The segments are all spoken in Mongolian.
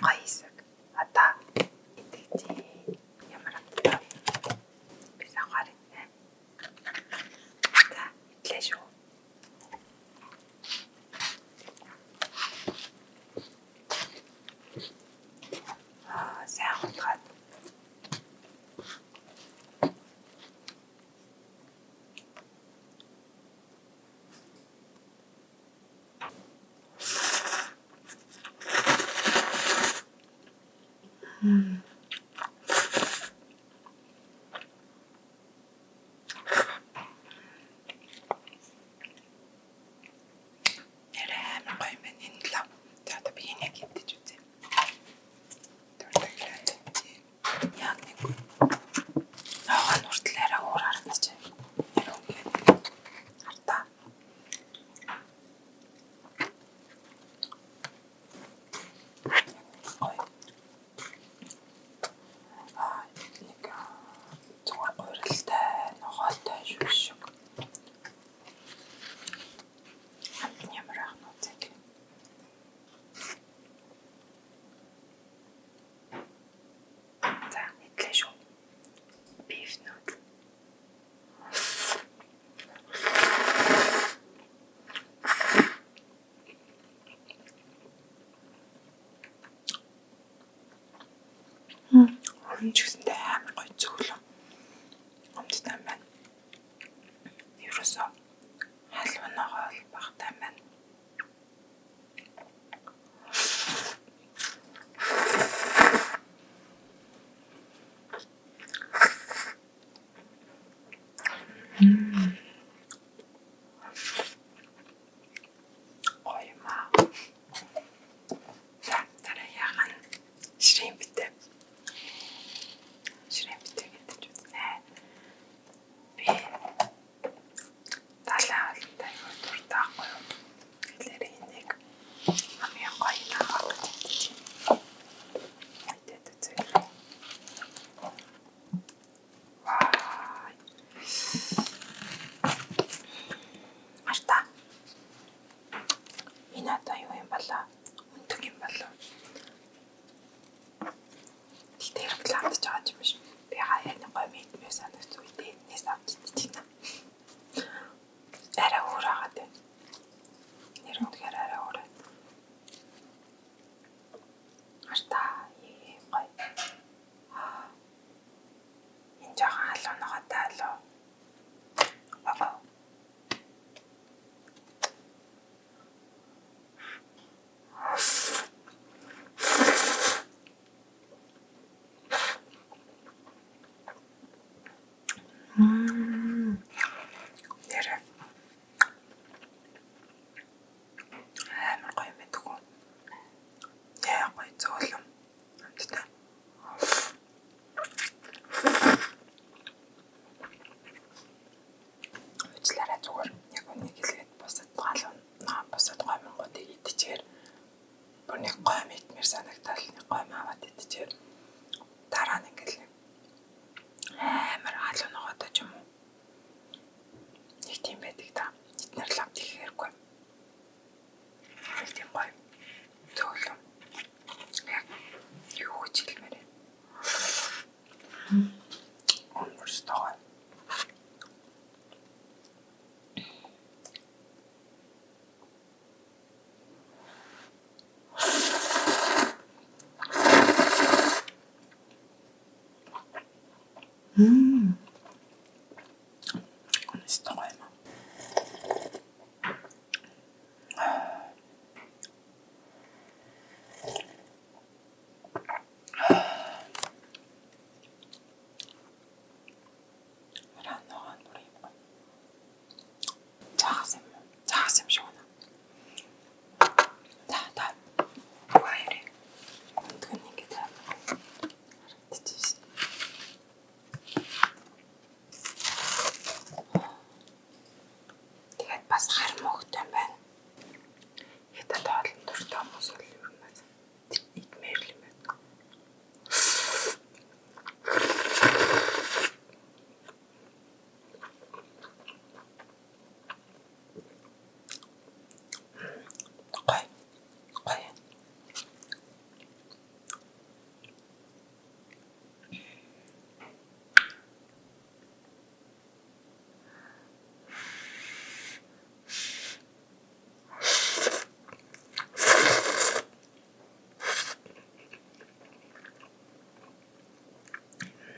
гоё хэсэг. Одоо идэж ямар амттай. Би савхаар иднэ. За, идлээ шүү. Аа, сайн хутгаад. Нэрээ амар гоё юм байна энэ лав. За одоо би энийг идэж үзье. Дуртай хэлээд. Яг нэг ногоон хүртэл арай уур харагдаж байна. Яг үнэхээр хартаа. Гоё. Аа нэг зүгээр гурилтай, ногоолтой шүл шиг. Амт нь ямар байх нь үзье. За, идлээ шүү. Beef noodle. Орон ч гэсэндээ амар гоё зөөлөн амттай юм байна. Ерөөсөө халуун ногоо л багтай юм байна. Гоё юм аа. За дараагийнх нь шримптэй. Шримптэй гэдэг үзнэ. Би далайн хоолтой айгүй дуртай байхгүй юу? Тэгэхээр энийг хамгийн гоё нь авах гэж бодож байна. Мэдээд үзье. Ваа. Марта. Энэ одоо юу юм болоо? Өндөг юм болов? Тэгтээ рекламдж байгаа юм биш. Би хаяа нэг гоё мэдмээр санагц үедээ энэс авч идчихнэ. Арай өөр байгаа дээ. Нэр үнэхээр арай өөр. Марта ийм гоё. Энэ жоохон халуун ногоотой алуу. Аа. Мм. Нэрээ. Амар гоё юм байдаг уу? Яа гоё зөөлөн амттай. Уучлаарай зүгээр яг үнийг хэлгээд бусад галуу бусад гомонгуудыг идчихээр бүр нэг гойм идмээр санагдал нэг гойм аваад идчихээр дараа нь ингээл нэг амар халуун ногоотой ч юм уу. Нэг тийм байдаг та. Эднэр лавд ихээргүй. Нэг тийм гоё зөөлөн. Яг юу гэж хэлмээр юм. Амар гоё. Мм. Өстой гоё юм. Арай ногоон бүр юм гоё. Загас юм уу? Загас юм шиг байна. За та. Баярыг. Өндөг нь ингэж харагдчихэв.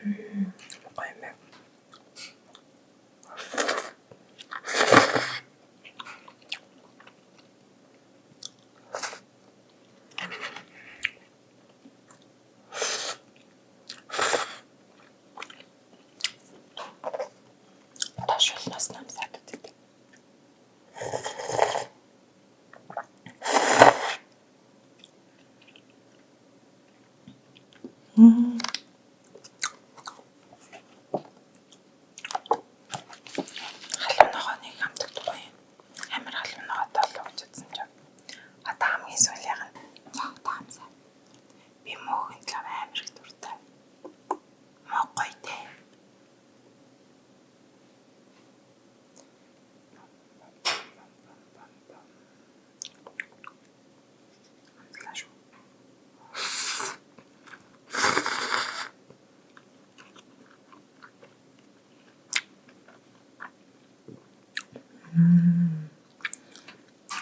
Гоё юм байна. Ташуулнаас намсаад үздэг. Халуун ногооныг амтагдахгүй юм. Амар халуун ногоотой болов гэж бодсон чинь. Одоо хамгийн сүүлийнх нь за одоо амсаа. Би мөөхөн талаар амар их дуртай. Мөг гоё те. Амтлаа шүү.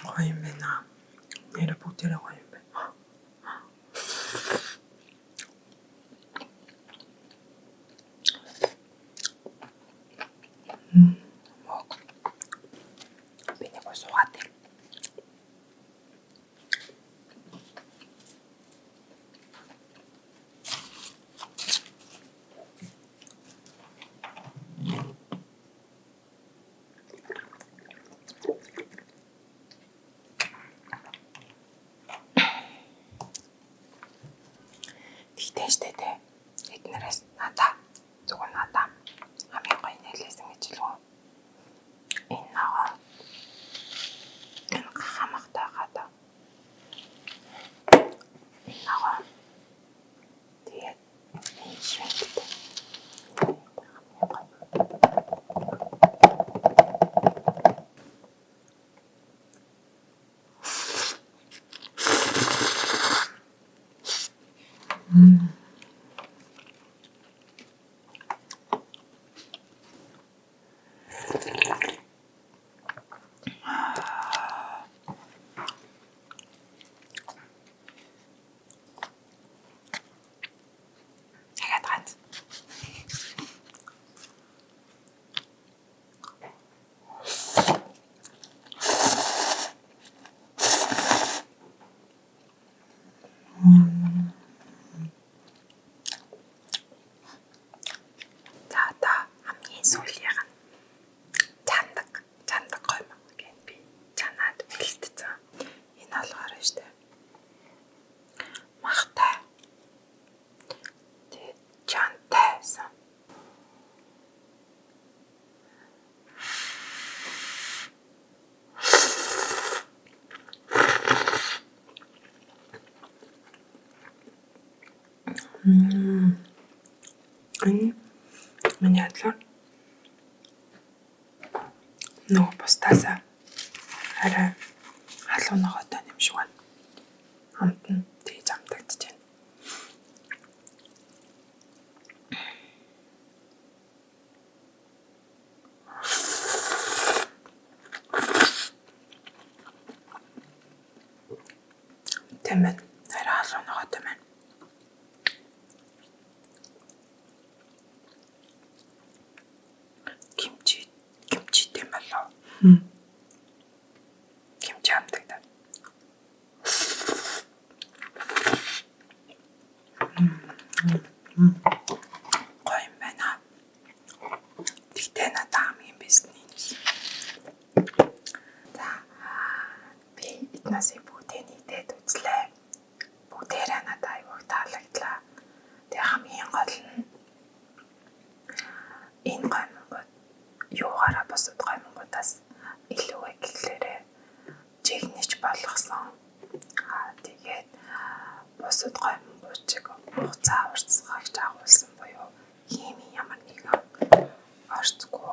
Гоё юм байна. Нэрэ бүгдээрээ гоё юм байна. Мог. Би нэг ус уугаад байна. Тэгтээ штэ тэ. Эднэрээс надаа зүгээр надаа хамгийн гоё нэлээсэн гэж хэлв. Энэ ногоо энэ гахамхтай гадаа. Энэ ногоо тэгээд энэ швэнттэй. Хамгийн гоё. Дахиад ганц. За одоо хамгийн сүүлийнх нь чандаг, чандаг гоймон гэн би чанаад бэлтцсэн. Энэ болохоор штэ. Махтай. Тэгээд чантай байсан. Энэ миний бодлоор нөгөө бусдаасаа арай халуун ногоотой юм шиг байна. Амт нь тэгж амтагдаж байна. Тийм байна. Арай халуун ногоотой байна. Кимчи кимчитэй болов. Кимчи амтагдав. Гоё юм байна. Тэгтээ надад хамгийн бэст нь энэ байсан. За би эднээсээ бүгдээ нийтээд үзлээ. Бүгдээрээ надад аюух таалагдлаа. Тэгээ хамгийн гол нь энэ гоймонгууд юугаараа бусад гоймонгуудаас илүү вэ гэхлээрээ жигнэж болгосон. Аа тэгээд бусад гоймонгууд чиг хугацаа уртсгагч агуулсан буюу химийн ямар нэгэн орцгүй.